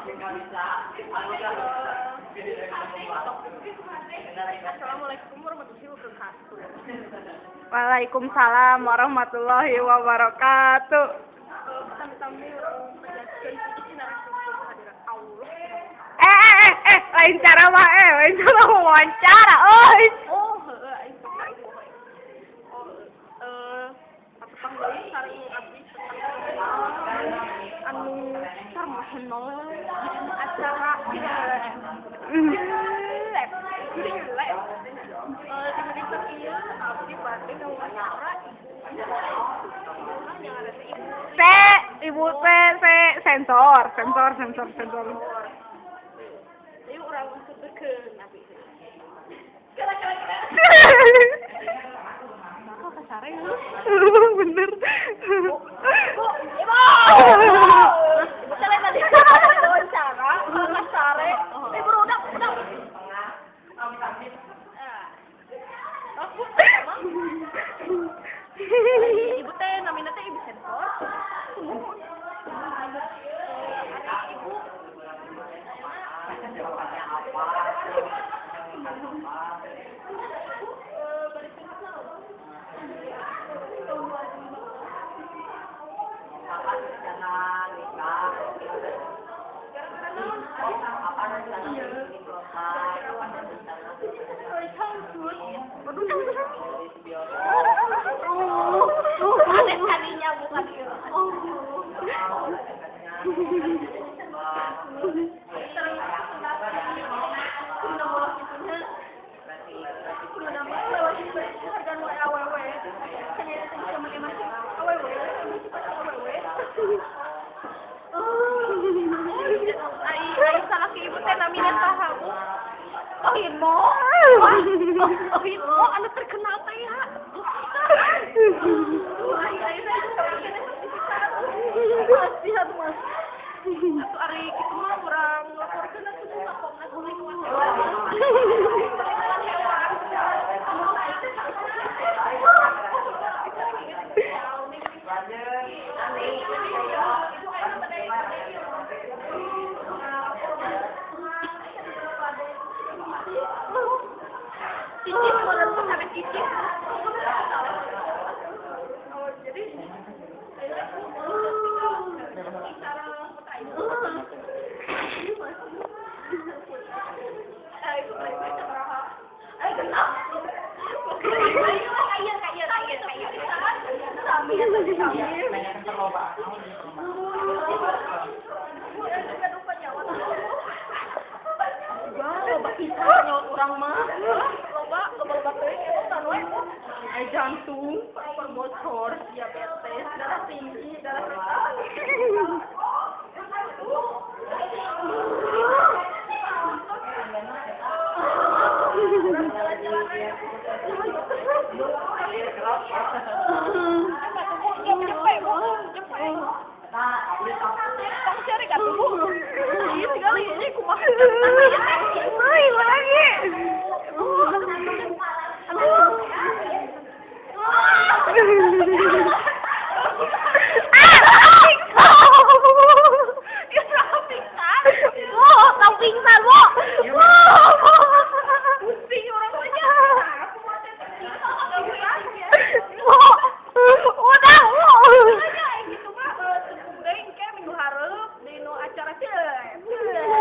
Assalamualaikum warahmatullahi wabarakatuh. Waalaikumsalam warahmatullahi wabarakatuh. Lain cara mah, lain cara wawancara, oi. Oh, heeh, aing sok ibu. Oh, patepang deui sareng abdi tentang anu termahenol acara jelek. Dinten ieu abdi bade ngawancara ibu ibu T, sensor. Ieu urang tuturkeun abdi. Kira. Kok kasare lu? Bener. Bu, ibu. Ibu teh tadi wawancara, kasare. Ibu udah. Ibu teh namina teh ibu sensor. Ibu Oh, anu terkenal teh ya. Atuh ari kitu mah urang laporkeun atuh ka Komnas Perlindungan Hewan. Cicit modal sampai cicit. Oh, jadi urang mah loba teuing eta we jantung, paru bocor, diabetes, darah tinggi, darah rendah. Acara.